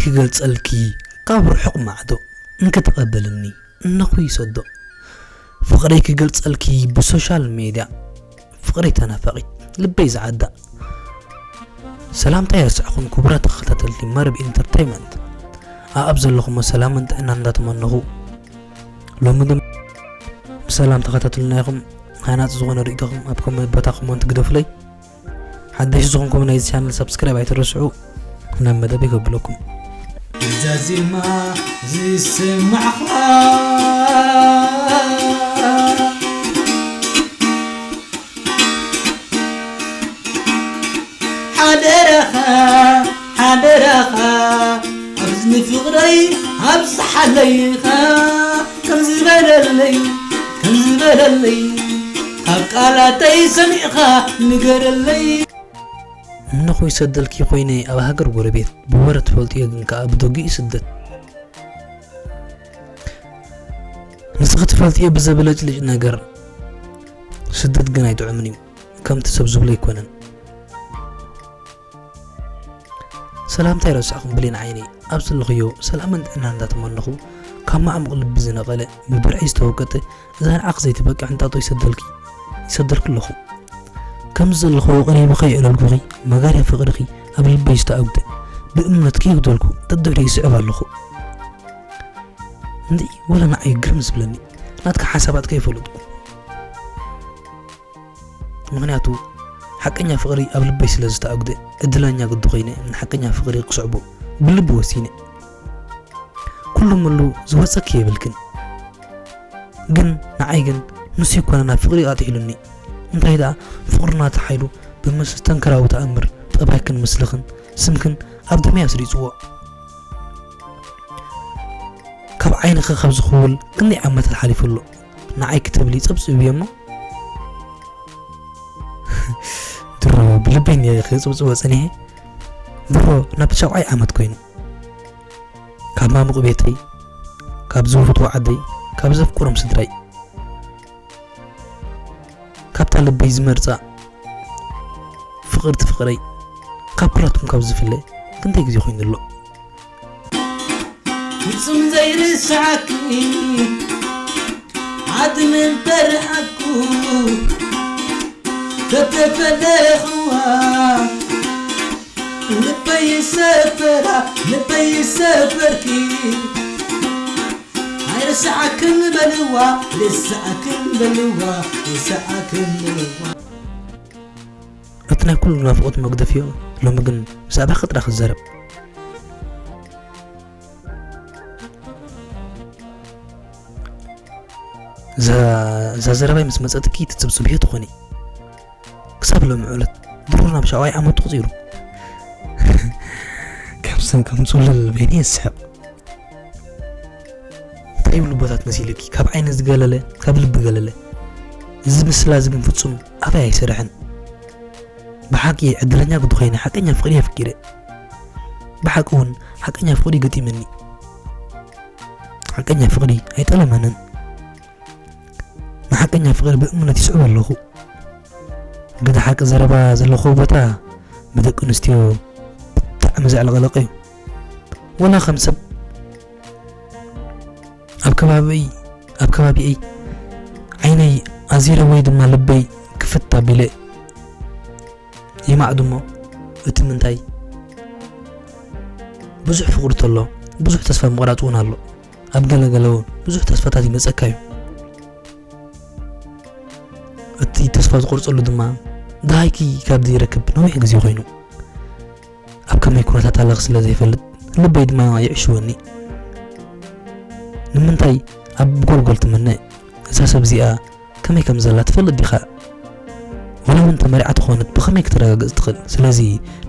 ክገልጸልኪ ካብ ርሑቕ ማዕዶ እንክትቐበልኒ እነኹ ይሰዶ። ፍቕረይ ክገልጸልኪ ብሶሻል ሜድያ ፍቕረይ ተናፋቒት ልበይ ዝዓዳ። ሰላምታ የረስዕኹም ክቡራት ተኸታተልቲ መርብ ኢንተርተይመንት። ኣኣብ ዘለኹሞ ሰላምን ጥዕናን እንዳተመነኹ፣ ሎሚ ድማ ብሰላም ተኸታተሉና ኢኹም። ሃናጺ ዝኾነ ርእይቶኹም ኣብ ኮመ-፣ ቦታ ኮመንት ግደፉለይ። ሓደሽ ዝኾንኩም ናይዚ ቻነል ሳብስክራይብ ኣይትረስዑ። ናብ መደብ ይከብለኩም። እዛ ዜማ ዝስማዕኻ ሓደራኻ፣ ሓደራኻ፣ ኣብዚ ንፍቕረይ ኣብዝሓለይኻ፣ ከም ዝበለለይ፣ ከም ዝበለለይ፣ ካብ ቃላተይ ሰሚዕኻ ንገረለይ። እነኹ ይሰደልኪ ኮይነ ኣብ ሃገር ጎረቤት፣ ብወረ ትፈልጥዮ ግን ከኣ ብደጊኡ ስደት። ንስኺ ትፈልጥዮ ብዘብለጭልጭ ነገር፣ ስደት ግን ኣይጥዑምን እዩ፣ ከምቲ ሰብ ዝብሎ ኣይኮነን። ሰላምታ ይረስዕኹም ብሌን ዓይነይ፣ ኣብ ዘለኽዮ ሰላምን ጥዕናን እንዳተመነኹ፣ ካብ ማዕሙቕ ልቢ ዝነቐለ፣ ብብርዒ ዝተወቀጠ፣ እዛ ንዓኺ ዘይትበቅዕ ሕንጣጦ ይሰደልኪ፣ ይሰደልኪ ኣለኹ። ከምዚ ዘለኽዎ ቀሪቡ ከየዕለልኩኺ፣ መጋርያ ፍቕርኺ ኣብ ልበይ ዝተኣጉደ፣ ብእምነት ከይጉደልኩ፣ ደድሕሪኡ ይስዕብ ኣለኹ። እንድዒ፣ ወላ ንዓይ ግርም ዝብለኒ፣ ናትካ ሓሳባት ከይፈለጥኩ። ምኽንያቱ፣ ሓቀኛ ፍቕሪ ኣብ ልበይ ስለ ዝተኣጉደ፣ ዕድለኛ ግዲ ኮይነ ንሓቀኛ ፍቕሪ ክስዕቦ ብልቢ ወሲነ። ኩሉ ምሉ ዝወጸኪ የብልክን። ግን ንዓይ ግን ንሱ ይኮነ ናብ ፍቕሪ ኣጥሒሉኒ። እንታይ ደኣ ፍቕርና ተሓይሉ ብመስተንክራዊ ተኣምር ጠባይክን ምስልኽን ስምክን ኣብ ደመይ ኣስሪጽዎ። ካብ ዓይንኺ ካብ ዝኽውል ክንደይ ዓመታት ሓሊፉ ኣሎ። ንዓይ ክትብሊ ጸብጺብዮ እሞ ድሮ ብልበይ ነይረ ክጽብጽቦ ጸኒሐ። ድሮ ናብ ሻውዓይ ዓመት ኮይኑ። ካብ ማሙቕ ቤተይ፣ ካብ ዝፈትዎ ዓደይ፣ ካብ ዘፍቅሮም ስድራይ፣ ካብታ ልበይ ዝመርጻ ፍቕርቲ ፍቕረይ፣ ካብ ኩላትኩም ካብ ዝፍለ ክንደይ ግዜ ኮይኑ ኣሎ። ፍጹም ዘይርስዓኪ ዓድሚ እንተረኣኩ፣ ተተፈለኽዋ ልበይ ይሰበራ፣ ልበይ ይሰበርኪ። ኣይርስዓክን በልዋ፣ ርስዓክን በልዋ፣ ርስዓክን በልዋ። እቲ ናይ ኩሉ ናፍቖት መግደፍዮ፣ ሎሚ ግን ብዛዕባኺ ጥራሕ ክዛረብ። እዛ፣ እዛ ዘረባይ ምስ መጸትኪ ትጽብጽብዮ ትኾኒ። ክሳብ ሎሚ ዕለት ድሮ ናብ ሻውዓይ ዓመቱ ቁጺሩ። ካብ ሰ-፣ ከም ጽሉል በይኒ ይስሕቕ። እንታይ ይብሉ ቦታት መሲልኪ? ካብ ዓይኒ ዝገለለ፣ ካብ ልቢ ገለለ። እዚ ምስላ እዚ ግን ፍጹም ኣባይ ኣይሰርሕን። ብሓቂ ዕድለኛ ግዲ ኮይነ ሓቀኛ ፍቕሪ ኣፍቂረ። ብሓቂ እውን ሓቀኛ ፍቕሪ ገጢመኒ። ሓቀኛ ፍቕሪ ኣይጠለመንን። ንሓቀኛ ፍቕሪ ብእምነት ይስዕቦ ኣለኹ። ግደ ሓቂ ዘረባ ዘለኹ ቦታ ብደቂ ኣንስትዮ ብጣዕሚ ዘዕለቕለቐ እዩ። ወላ ከም ሰብ ኣብ ከባቢይ፣ ኣብ ከባቢየይ ዓይነይ ኣዚረ ወይ ድማ ልበይ ክፍት ኣቢለ ይማዕዱ እሞ፣ እቲ ምንታይ ብዙሕ ፍቕሪ ተሎ፣ ብዙሕ ተስፋ ምቑራጽ እውን ኣሎ። ኣብ ገለ ገለ እውን ብዙሕ ተስፋታት ይመጸካ እዩ። እቲ ተስፋ ዝቆርጸሉ ድማ ደሃይኪ ካብ ዘይረክብ ነዊሕ ግዜ ኮይኑ። ኣብ ከመይ ኩነታት ኣለኺ ስለ ዘይፈልጥ፣ ልበይ ድማ ይዕሽወኒ። ንምንታይ ኣብ ጎልጎል ትምነ? እዛ ሰብ እዚኣ ከመይ ከም ዘላ ትፈልጥ ዲኻ? ወላ እውን ተመሪዓ ተኾነት ብኸመይ ክተረጋግጽ ትኽእል? ስለዚ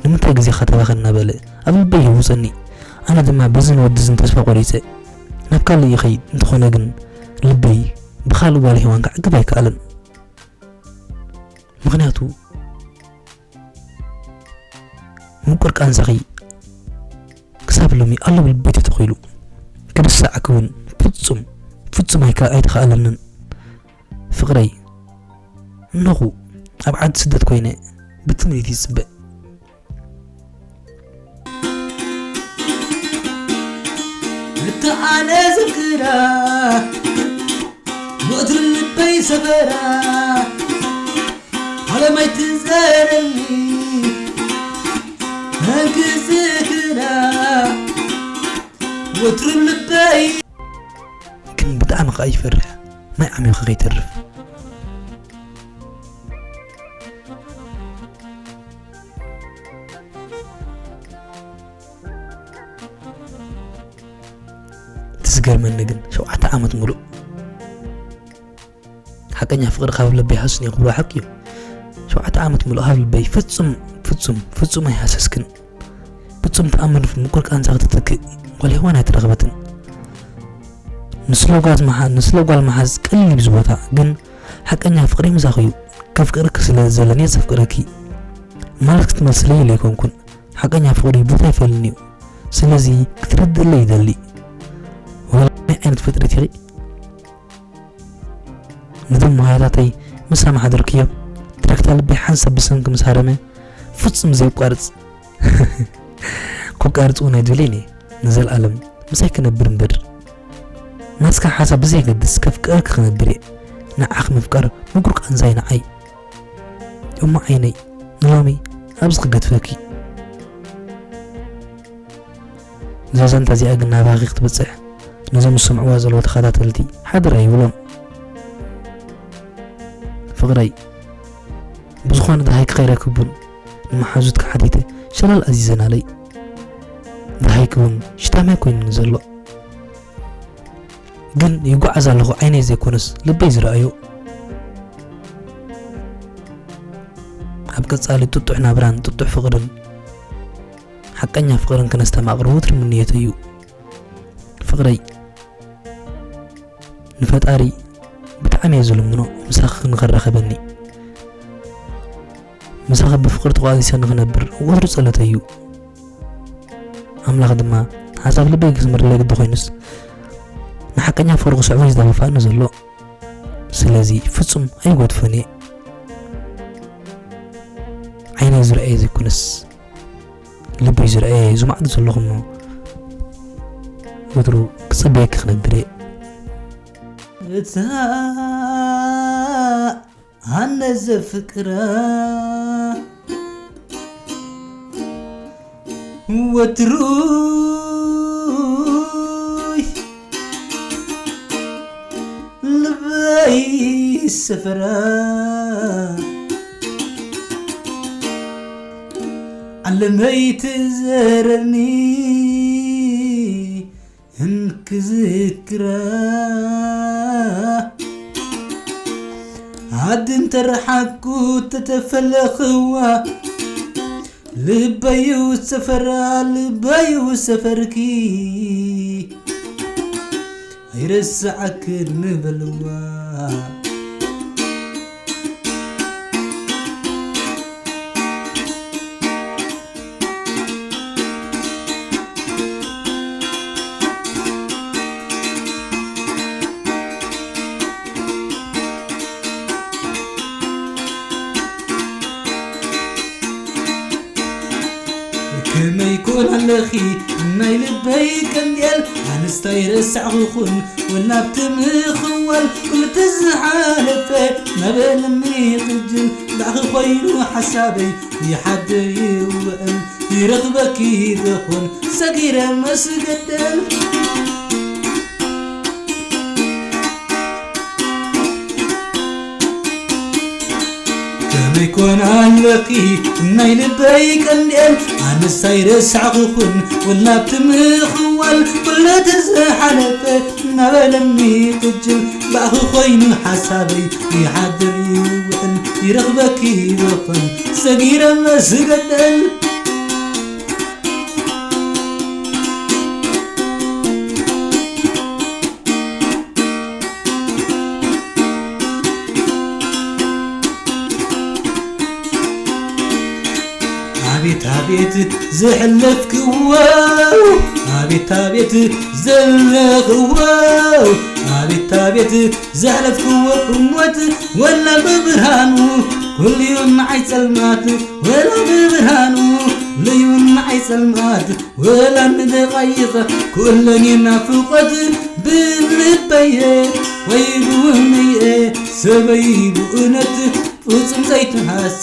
ንምንታይ ግዜኻ ተባኽን እናበለ ኣብ ልበይ ይህውጸኒ። ኣነ ድማ በዝን ወድዝን ተስፋ ቆሪጸ ናብ ካልእ ይኸይድ። እንተኾነ ግን ልበይ ብኻልእ ጓል ሄዋን ክዕግብ ኣይከኣለን። ምኽንያቱ ምቁር ቃንዛኺ ክሳብ ሎሚ ኣሎ ብልበይ ተተኺሉ። ክርሳዓኪ እውን ፍጹም፣ ፍጹም ኣይከ-፣ ኣይተኻእለንን። ፍቕረይ፣ እነኹ ኣብ ዓዲ ስደት ኮይነ ብትምኒት ይጽበ። ኣነ ዘፍቅራ ወትሩ ልበይ ሰፈራ ዓለማይ ትዘረኒ መንክዝክራ ወትሩ ልበይ ግን ብጣዕሚ ኸኣ ይፈርሕ ማይ ዓሚኹ ከይተርፍ። እቲ ዝገርመኒ ግን ሸውዓተ ዓመት ሙሉእ ሓቀኛ ፍቕሪ ካብ ልበይ ሃሱኒ ክብሎ ሓቂ እዩ። ሸውዓተ ዓመት ሙሉእ ካብ ልበይ ፍጹም ፍጹም ፍጹም ኣይሃሰስክን። ፍጹም ተኣምር ምቁር ቃንዛ ክትትክእ ጓል ሄዋን ኣይተረኸበትን። ንስለ ጓዝ መሓ- ንስለ ጓል መሓዝ ቀሊል እዩ ዝቦታ ግን ሓቀኛ ፍቕሪ ምሳኺ እዩ። ከፍቅረኪ ስለ ዘለኒ ዘፍቅረኪ ማለት ክትመልስለይ ኢለ ኣይኮንኩን። ሓቀኛ ፍቕሪ ቦታ ይፈልኒ እዩ። ስለዚ ክትርድእለይ ይደሊ። ወላ ከመይ ዓይነት ፍጥረት ኢኺ? ነቶም መሃያታተይ ምስ ኣማሓደርክዮም ትረክታ ልበይ ሓንሳብ ብሰንኪ ምስ ሃረመ ፍጹም ዘየቋርጽ ከቋርጽ እውን ኣይደልን እየ። ንዘለኣለም ምሳይ ክነብር እምበር ናትካ ሓሳብ ብዘየገድስ ከፍቅረኪ ክነብር እየ። ንዓኺ ምፍቃር ምቁር ቃንዛይ ንዓይ። እሞ ዓይነይ ንሎሚ ኣብዚ ክገድፈኪ። እዛ ዛንታ እዚኣ ግን ናባኺ ክትበጽሕ ነዞም ዝሰምዕዋ ዘለዉ ተኸታተልቲ ሓደራ ይብሎም። ፍቕረይ ብዝኾነ ደሃይኪ ከይረክቡን ንመሓዙትኪ ሓቲተ ሸለል ኣዚዘናለይ። ደሃይኪ እውን ሽታማይ ኮይኑኒ ዘሎ። ግን ይጓዓዝ ኣለኹ ዓይነይ ዘይኮነስ ልበይ ዝረኣዮ። ኣብ ቀጻሊ ጥጡሕ ናብራን ጥጡሕ ፍቕርን ሓቀኛ ፍቕርን ክነስተማቕር ወትሩ ምንየተይ እዩ። ፍቕረይ ንፈጣሪ ብጣዕሚ እየ ዝልምኖ ምሳኺ ንኸራኸበኒ። ምሳኺ ብፍቕሪ ተቋሲሰ ንኽነብር ወትሩ ጸሎተይ እዩ። ኣምላኽ ድማ ሓሳብ ልበይ ክስምረለይ ግዲ ኮይኑስ ንሓቀኛ ፍቕሪ ክስዕቦ እዩ ዝደፋፋኣኒ ዘሎ። ስለዚ ፍጹም ኣይጎድፎን እየ። ዓይነይ ዝረኣየ ዘይኮነስ ልበይ ዝረኣየ እዚ ማዕዶ ዘለኹ እሞ ወትሩ ክጽበየኪ ክነብር እየ። እታ ኣነ ዘፍቅራ ወትሩይ ልበይ ሰፈራ ዓለመይ ትዘረኒ እንክዝክራ ዓዲ እንተረሓኩ ተተፈለኽዋ ልበዩ ሰፈራ ልበዩ ሰፈርኪ ኣይረስዓክን ንበልዋ። ከመይ ኮን ኣለኺ ናይ ልበይ ቀንዴል ኣንስታይ ረሳዕኹኹን ወናብቲ ምኽዋል ኩሉ እቲ ዝሓለፈ ናበለኒ ክጅል ባዕኺ ኮይኑ ሓሳበይ ይሓድር ይውዕል ይረኽበኪ ደኹን ሰጊረ መስገደል ከመይ ኮን ኣለኺ ናይ ልበይ ቀንዴል ኣነሳይ ረሳዕኹኹን ወላብቲ ምኽዋል ኩሉ እቲ ዝሓለፈ እናበለኒ ክጅል ባእኺ ኮይኑ ሓሳበይ ይሓድር ይውዕል ይረኽበኪ ይበኽን ሰጊረ መስገደል ኣቤት ኣቤት ዘሕለፍክዎ ኣቤት ኣቤት ዘለኽዎ ኣቤት ኣቤት ዘሕለፍክዎ እሞት ወላ ብብርሃኑ ኩልዩ ንዓይ ጸልማት ወላ ብብርሃኑ ለይውን ንዓይ ጸልማት ወላ ንደቓይቕ ኩለኒ ናፍቖት ብልበየ ወይ ብውነየ ሰበይ ብእውነት ፍጹም ዘይትሃሲ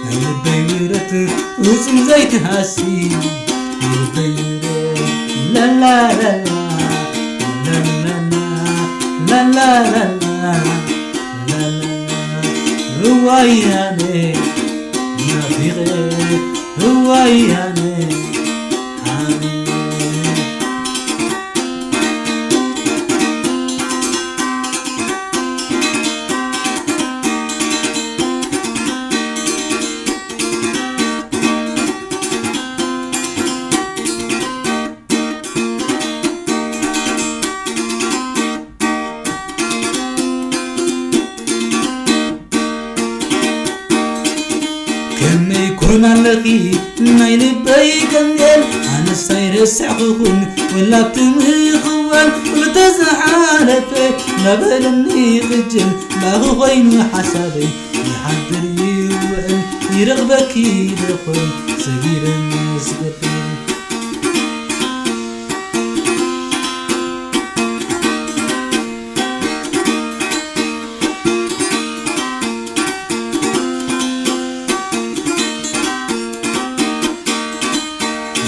ናይ ልበይ ብረት ፍጹም ዘይትሃሲ ናይ ልበይ ብረት ላላላላ ላላላላ ላላላላ ላላ እዋያነ ናፊቐ እዋያነ ሓሚቐ ከመይ ኮን ኣለኺ ናይ ልበይ ቀንዴል ኣነሳይ ረሳዕኽኹን ወላብቲ ምኽዋል ኩሉ ተዝሓለፈ ላበለኒ ክጅል ላኹ ኾይኑ ሓሳበይ ይሓድር ይውዕል ይረኽበኪ ደኾን ሰጊረ ምስ ገብል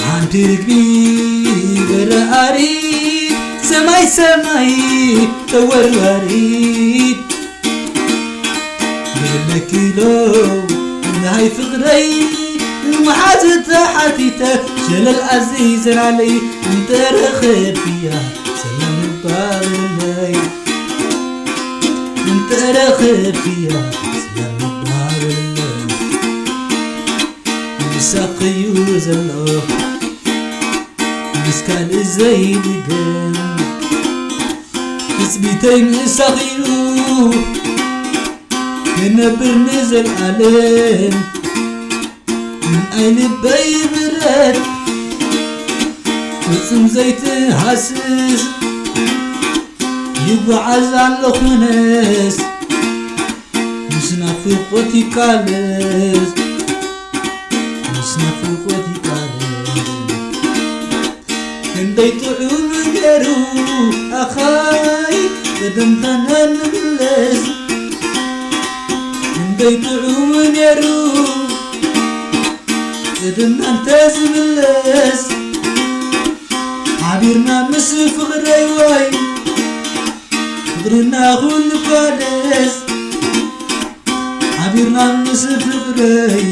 ሓንቲ ርግቢ በራሪ ሰማይ ሰማይ ተወርዋሪ ብለኪሎ ናይ ፍቕረይ መሓዝ ተሓቲተ ሸለል ኣዚዘናለይ እንተረኸብያ ሰላም ባበለይ እንተረኸብያ ሰላም ባበለይ ምሳኽዩ ዘሎ ምስ ካልእ ዘይድገም ትጽቢተይ ምሳኽዩ ክነብር ንዘልኣለም ናይ ልበይ ብረት ፍጹም ዘይትሃስስ ይጓዓዝ ኣለኹነስ ምስ ናፍቖት ይቃለስ ምስ ናፍቖት ይቃለስ ክንደይ ጥዑም ገሩ ኣኻይ ቅድምና ንምለስ ክንደይ ጥዑም ነሩ ቅድምና እንተዝምለስ ሓቢርና ምስ ፍቕረይ ወይ ፍቕርና ኩሉ ኳደስ ሓቢርና ምስ ፍቕረይ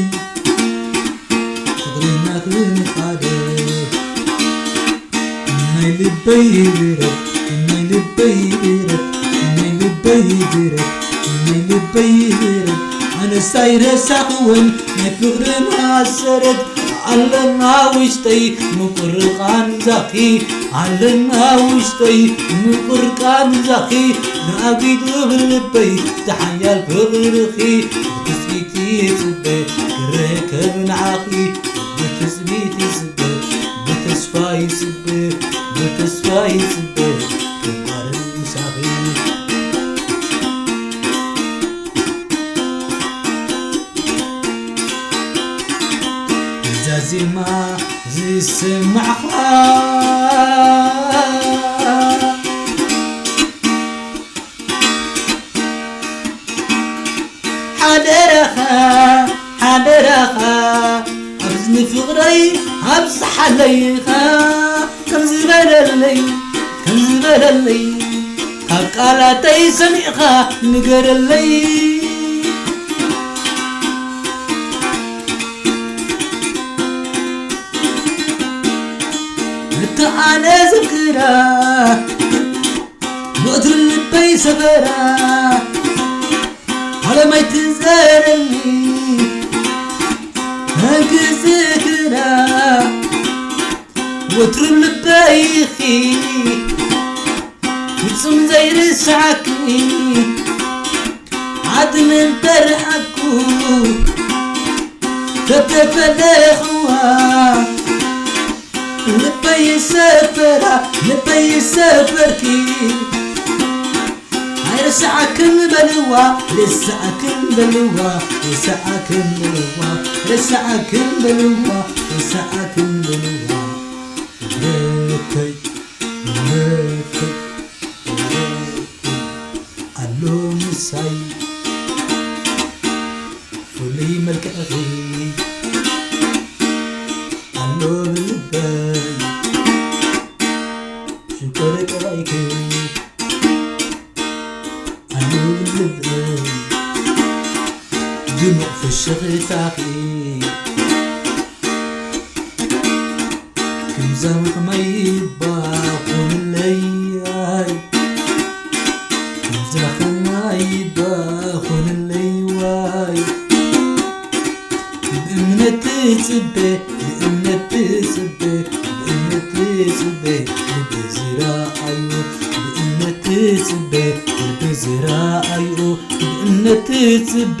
ፍቕርና ክንፋደ ናይ ልበይ ብረት ናይ ልበይ ብረት ናይ ልበይ ብረት ናይ ልበይ ብረት ኣነሳይ ረሳኽወን ናይ ፍቕርና ሰረት ኣለና ውሽጠይ ምቁር ቃንዛኺ ኣለና ውሽጠይ ምቁር ቃንዛኺ ንኣጊዱ ብልበይ ተሓያል ፍቕርኺ ብትጽቢት ይጽበ ክረከብ ንዓኺ ብትጽቢት ይጽበ ብተስፋ ይጽበ ብተስፋ ይጽበ ክባርን ምሳኺ እዛ ዜማ ዝሰማዕኻ ሓደራኻ ሓደራኻ ኣብዚ ንፍቕረይ ኣብዝሓለይኻ ከም ዝበለለይ ከም ዝበለለይ ካብ ቃላተይ ሰሚዕኻ ንገረለይ እታ ኣነ ዘፍቅራ ወትሩ ልበይ ሰፈራ ዓለመይ ትዘረኒ እንክዝክራ ወትሩ ልበይኺ ፍጹም ዘይርስዓኪ ዓድን እንተረኣኩ ተተፈለኽዋ ልበይ ሰፈራ ልበይ ሰፈርኪ ርሳዕክን በልዋ፣ ርሳዕክን በልዋ፣ ርሳዕክን በልዋ፣ ርሳዕክን በልዋ፣ ርሳዕክን በልዋ። ወለተይ፣ ወለተይ፣ ወለተይ፣ ኣሎ ምሳይ ፍሉይ መልክዕኺ፣ ኣሎ ብልበይ ሽኮር ጥራይኪ። ኣሉ ልብእይ ድሙቕ ፍሽኽታኺ፣ ክምዛዊ ኸማይ እባ ኹንለይ ኣይ፣ ክምዛ ኸማይ እባ ኹንለይ ዋይ። ብእምነት ትጽበ፣ ብእምነት ትጽበ፣ ብእምነት ትጽበ፣ ልቢ ዝረኣዮ። ብእምነት ትጽበ፣ ልቢ ዝረኣዮ። ብእምነት ትጽበ፣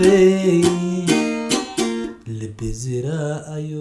ልቢ ዝረኣዮ።